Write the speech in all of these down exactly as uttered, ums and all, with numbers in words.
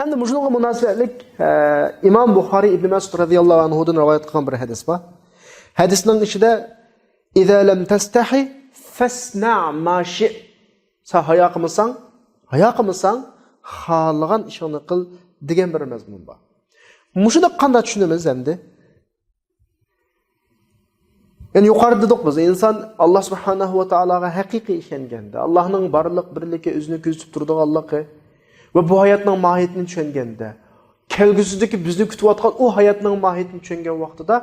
ئەمدى مۇشۇنىڭغا مۇناسىۋەتلىك، ئە، ئىمام بۇخارىي ئىبن مەسئۇد رەزىياللاھۇ ئەنھۇدىن رىۋايەت قىلغان بىر ھەدىس بار. ھەدىسنىڭ ئىچىدە، «ئىزا لەم تەستەھى فەسنەئ ما شىئت.» سەن ھايا قىلمىساڭ، ھايا قىلمىساڭ، خالىغان ئىشىڭنى قىل، دېگەن بىر مەزمۇن بار. مۇشۇنى قانداق چۈشىنىمىز ئەمدى؟ يەنى يۇقىرىدا دېدۇق بىز، ئىنسان ئاللا سۇبھانەھۇ ۋە تائالاغا ھەقىقىي ئىشەنگەندە، ئاللانىڭ بارلىق بىرلىكى، ئۆزىنى كۆزىتىپ تۇرىدىغانلىقى ۋە بۇ ھاياتنىڭ ماھىيىتىنى چۈشەنگەندە، كەلگۈسىدىكى بىزنى كۈتۈۋاتقان ئۇ ھاياتنىڭ ماھىيىتىنى چۈشەنگەن ۋاقتىدا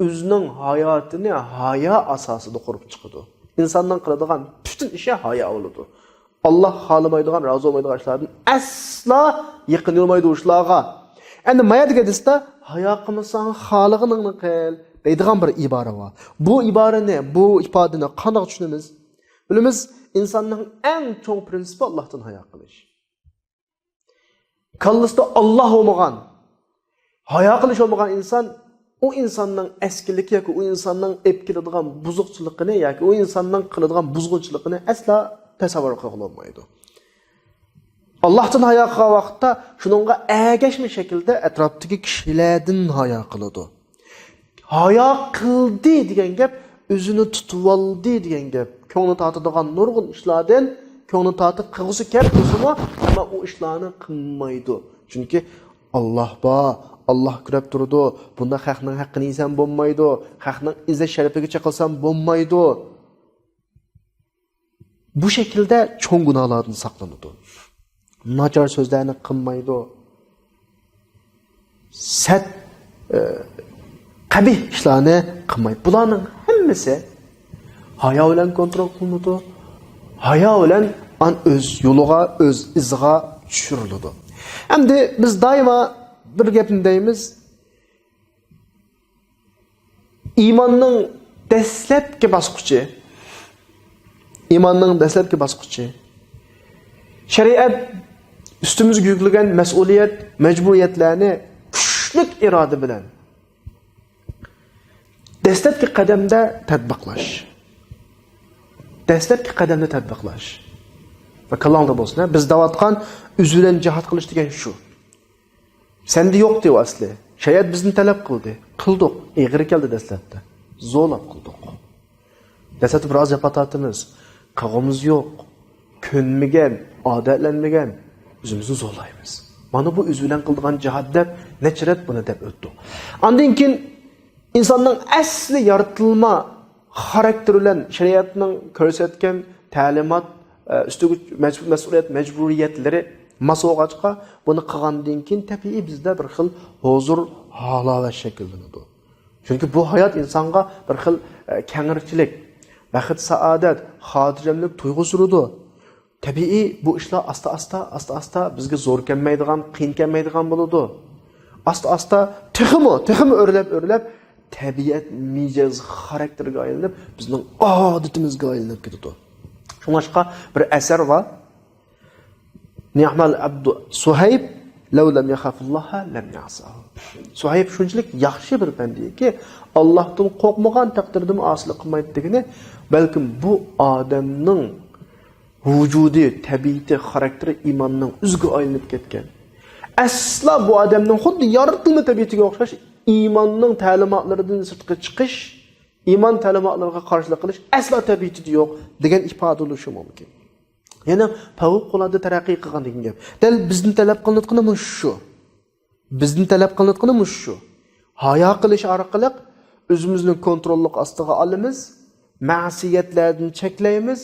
ئۆزىنىڭ ھاياتىنى ھايا ئاساسىدا قۇرۇپ چىقىدۇ. ئىنساننىڭ قىلىدىغان پۈتۈن ئىشى ھايا بولىدۇ. ئاللا خالىمايدىغان، رازى بولمايدىغان ئىشلاردىن ئەسلا يېقىنلىمايدۇ ئۇ ئىشلارغا. ئەمدى مايا دېگەن ھەدىستە، «ھايا قىلمىساڭ، خالىغىنىڭنى قىل» دەيدىغان بىر ئىبارە بار. بۇ ئىبارىنى، بۇ ئىپادىنى قانداق چۈشىنىمىز؟ بىلىمىز، ئىنساننىڭ ئەڭ چوڭ پرىنسىپى ئاللاھتىن ھايا قىلىش. كاللىسىدا ئاللا بولمىغان، ھايا قىلىش بولمىغان ئىنسان ئۇ ئىنساننىڭ ئەسكىلىكى ياكى ئۇ ئىنساننىڭ ئېلىپ كېلىدىغان بۇزۇقچىلىقىنى ياكى ئۇ ئىنساننىڭ قىلىدىغان بۇزغۇنچىلىقىنى ئەسلا تەسەۋۋۇر قىلغىلى بولمايدۇ. ئاللاھتىن ھايا قىلغان ۋاقىتتا شۇنىڭغا ئەگەشمە شەكىلدە ئەتراپتىكى كىشىلەردىن ھايا قىلىدۇ. ھايا قىلدى دېگەن گەپ ئۆزىنى تۇتۇۋالدى دېگەن گەپ. كۆڭلى تارتىدىغان نۇرغۇن ئىشلاردىن كۆڭلى تارتىپ قىلغۇسى كەپ تۇرسىمۇ، ئەمما ئۇ ئىشلارنى قىلمايدۇ. چۈنكى ئاللا بار، ئاللا كۆرۈپ تۇرىدۇ. بۇنداق خەقنىڭ ھەققىنى يېسەم بولمايدۇ، خەقنىڭ ئىززەت شەرىپىگە چېقىلسام بولمايدۇ. بۇ شەكىلدە چوڭ گۇناھلاردىن ساقلىنىدۇ. ناچار سۆزلەرنى قىلمايدۇ. سەت، ئە، قەبىھ ئىشلارنى قىلمايدۇ. بۇلارنىڭ ھەممىسى ھايا بىلەن كونترول قىلىنىدۇ. ھايا بىلەن ئان ئۆز يولىغا، ئۆز ئىزىغا چۈشۈرۈلىدۇ. ئەمدى بىز دائىما بىر گەپنى دەيمىز، ئىماننىڭ دەسلەپكى باسقۇچى، ئىماننىڭ دەسلەپكى باسقۇچى، شەرىئەت ئۈستىمىزگە يۈكلىگەن مەسئۇلىيەت، مەجبۇرىيەتلەرنى كۈچلۈك ئىرادە بىلەن دەسلەپكى قەدەمدە تەتبىقلاش. دەسلەپكى قەدەمدە تەتبىقلاش. ۋە كاللاڭدا بولسۇن، ھە؟ بىز دەۋاتقان ئۆزى بىلەن جىھاد قىلىش دېگەن شۇ. سەندە يوق دەيدۇ ئەسلى. شەرىئەت بىزدىن تەلەپ قىلدى. قىلدۇق. ئېغىر كەلدى دەسلەپتە. زورلاپ قىلدۇق. دەسلەپتە بىر ئاز جاپا تارتىمىز. قىلغۇمىز يوق. كۆنمىگەن، ئادەتلەنمىگەن. ئۆزىمىزنى زورلايمىز. مانا بۇ ئۆزى بىلەن قىلىدىغان جىھاد دەپ نەچچە رەت بۇنى دەپ ئۆتتۇق. ئاندىن كېيىن ئىنساننىڭ ئەسلى يارىتىلما خاراكتېرى بىلەن شەرىئەتنىڭ كۆرسەتكەن تەلىمات، ئە، ئۈستىگە مەج-، مەسئۇلىيەت، مەجبۇرىيەتلىرى ماس بولغاچقا، بۇنى قىلغاندىن كېيىن تەبىئىي بىزدە بىر خىل ھۇزۇر، ھالاۋەت شەكىللىنىدۇ. چۈنكى بۇ ھايات ئىنسانغا بىر خىل، ئە، كەڭرىچىلىك، بەخت، سائادەت، خاتىرجەملىك تۇيغۇسى بېرىدۇ. تەبىئىي، بۇ ئىشلار ئاستا-ئاستا، ئاستا-ئاستا بىزگە زور كەلمەيدىغان، قىيىن كەلمەيدىغان بولىدۇ. ئاستا-ئاستا تېخىمۇ، تېخىمۇ ئۆرلەپ-ئۆرلەپ تەبىئەت، مىجەز، خاراكتېرگە ئايلىنىپ، بىزنىڭ ئادىتىمىزگە ئايلىنىپ كېتىدۇ. شۇڭلاشقا بىر ئەسەر بار. نىئمەل ئەبدۇ سۇھەيب لەۋ لەم يەخافىللاھە لەم يەسەھۇ. سۇھەيب شۇنچىلىك ياخشى بىر بەندىكى، ئاللاھتىن قورقمىغان تەقدىردىمۇ ئاسىيلىق قىلمايدۇ دېگىنى، بەلكىم بۇ ئادەمنىڭ ۋۇجۇدى، تەبىئىتى، خاراكتېرى ئىماننىڭ ئۆزىگە ئايلىنىپ كەتكەن. ئەسلا بۇ ئادەمنىڭ خۇددى يارىتىلما تەبىئىتىگە ئوخشاش ئىماننىڭ تەلىماتلىرىدىن سىرتقا چىقىش، ئىمان تەلىماتلىرىغا قارشىلىق قىلىش ئەسلا تەبىئىتىدە يوق دېگەن ئىپادە بولۇشى مۇمكىن. يەنى پەۋقۇلئاددە تەرەققىي قىلغان دېگەن گەپ. دەل بىزدىن تەلەپ قىلىنىۋاتقىنى مۇشۇ شۇ. بىزدىن تەلەپ قىلىنىۋاتقىنى مۇشۇ شۇ. ھايا قىلىش ئارقىلىق ئۆزىمىزنى كونتروللۇق ئاستىغا ئالىمىز، مەسىيەتلەردىن چەكلەيمىز.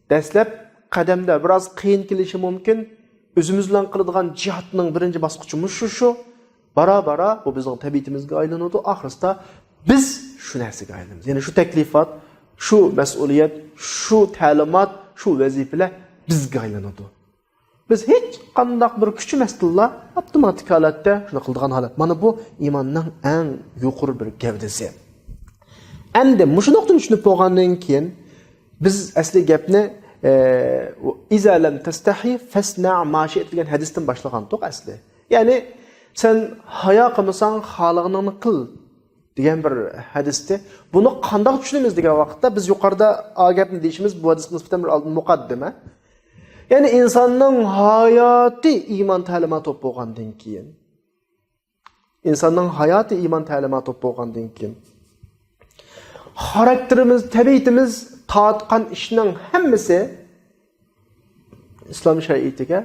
دەسلەپ قەدەمدە بىراز قىيىن كېلىشى مۇمكىن. ئۆزىمىز بىلەن قىلىدىغان جىھادنىڭ بىرىنچى باسقۇچى مۇشۇ شۇ. بارا-بارا بۇ بىزنىڭ تەبىئىتىمىزگە ئايلىنىدۇ. ئاخىرسىدا بىز شۇ نەرسىگە ئايلىنىمىز. يەنى شۇ تەكلىپات، شۇ مەسئۇلىيەت، شۇ تەلىمات، شۇ ۋەزىپىلەر بىزگە ئايلىنىدۇ. بىز ھېچ قانداق بىر كۈچ ئەمەستىنلا ئاپتوماتىك ھالەتتە شۇنى قىلىدىغان ھالەت. مانا بۇ ئىماننىڭ ئەڭ يۇقىرى بىر گەۋدىسى. ئەمدى مۇشۇ نۇقتىنى چۈشىنىپ بولغاندىن كېيىن، بىز ئەسلى گەپنى، ئە، «ئىزا لەم تەستەھى فەسنەئ ما شىئت» دېگەن ھەدىستىن باشلىغانتۇق ئەسلى. يەنى، سەن ھايا قىلمىساڭ، خالىغىنىڭنى قىل دېگەن بىر ھەدىستى. بۇنى قانداق چۈشىنىمىز دېگەن ۋاقىتتا، بىز يۇقىرىدا ئا گەپنى دېيىشىمىز، بۇ ھەدىسكە نىسبەتەن بىر ئالدىن مۇقەددىمە. يەنى ئىنساننىڭ ھاياتى ئىمان تەلىماتى بولۇپ بولغاندىن كېيىن، ئىنساننىڭ ھاياتى ئىمان تەلىماتى بولۇپ بولغاندىن كېيىن، خاراكتېرىمىز، تەبىئىتىمىز تارتقان ئىشنىڭ ھەممىسى ئىسلام شەرىئىتىگە،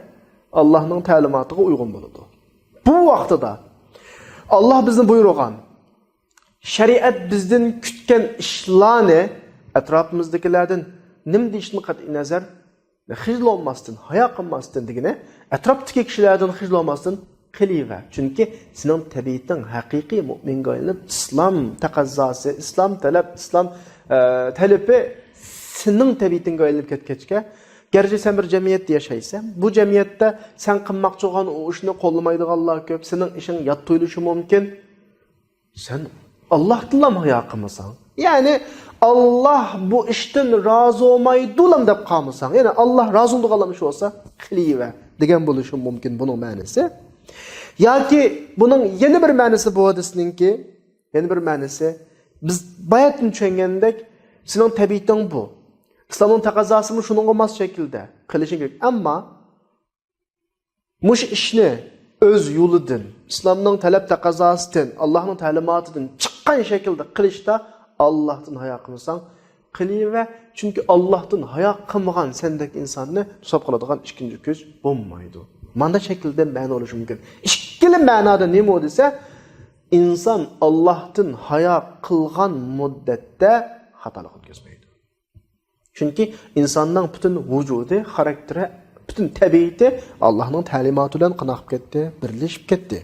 ئاللاھنىڭ تەلىماتىغا ئۇيغۇن بولىدۇ. بۇ ۋاقتىدا ئاللاھ بىزنى بۇيرۇغان، شەرىئەت بىزدىن كۈتكەن ئىشلارنى ئەتراپىمىزدىكىلەردىن نېمە دېيىشىدىن قەتئىي نەزەر، خىجىل بولماستىن، ھايا قىلماستىن دېگىنى، ئەتراپتىكى كىشىلەردىن خىجىل بولماستىن قىلىۋەر. چۈنكى سېنىڭ تەبىئىتىڭ ھەقىقىي مۆمىنگە ئايلىنىپ، ئىسلام تەقەززاسى، ئىسلام تەلەپ، ئىسلام، ئە، تەلىپى سېنىڭ تەبىئىتىڭگە ئايلىنىپ كەتكەچكە، گەرچە سەن بىر جەمئىيەتتە ياشايسەن، بۇ جەمئىيەتتە سەن قىلماقچى بولغان ئۇ ئىشنى قوللىمايدىغانلار كۆپ، سېنىڭ ئىشىڭ يات تۇيۇلۇشى مۇمكىن. سەن ئاللاھتىنلام ھايا قىلمىساڭ، يەنى ئاللاھ بۇ ئىشتىن رازى بولمايدۇلام دەپ قالمىساڭ، يەنى ئاللاھ رازى بولىدىغانلام ئىش بولسا قىلىۋەر دېگەن بولۇشى مۇمكىن بۇنىڭ مەنىسى. ياكى بۇنىڭ يەنە بىر مەنىسى، بۇ ھەدىسنىڭكى يەنە بىر مەنىسى، بىز باياتىن چۈشەنگەندەك، سېنىڭ تەبىئىتىڭ بۇ. ئىسلامنىڭ تەقەززاسىمۇ شۇنىڭغا ماس شەكىلدە قىلىشىڭ كېرەك. ئەمما مۇشۇ ئىشنى ئۆز يولىدىن، ئىسلامنىڭ تەلەپ تەقەززاسىدىن، ئاللاھنىڭ تەلىماتىدىن چىققان شەكىلدە قىلىشتا ئاللاھتىن ھايا قىلمىساڭ، قىلىۋەر. چۈنكى ئاللاھتىن ھايا قىلمىغان سەندەك ئىنساننى ھېساب قىلىدىغان ئىككىنچى كۈچ بولمايدۇ. مانا شەكىلدە مەنە بولۇشى مۇمكىن. ئىككىلا مەنادا نېمە دېسە، ئىنسان ئاللاھتىن ھايا قىلغان مۇددەتتە خاتالىق ئۆتكۈزمەيدۇ. چۈنكى ئىنساننىڭ پۈتۈن ۋۇجۇدى، خاراكتېرى، پۈتۈن تەبىئىتى ئاللاھنىڭ تەلىماتى بىلەن قانداق بولۇپ كەتتى؟ بىرلىشىپ كەتتى.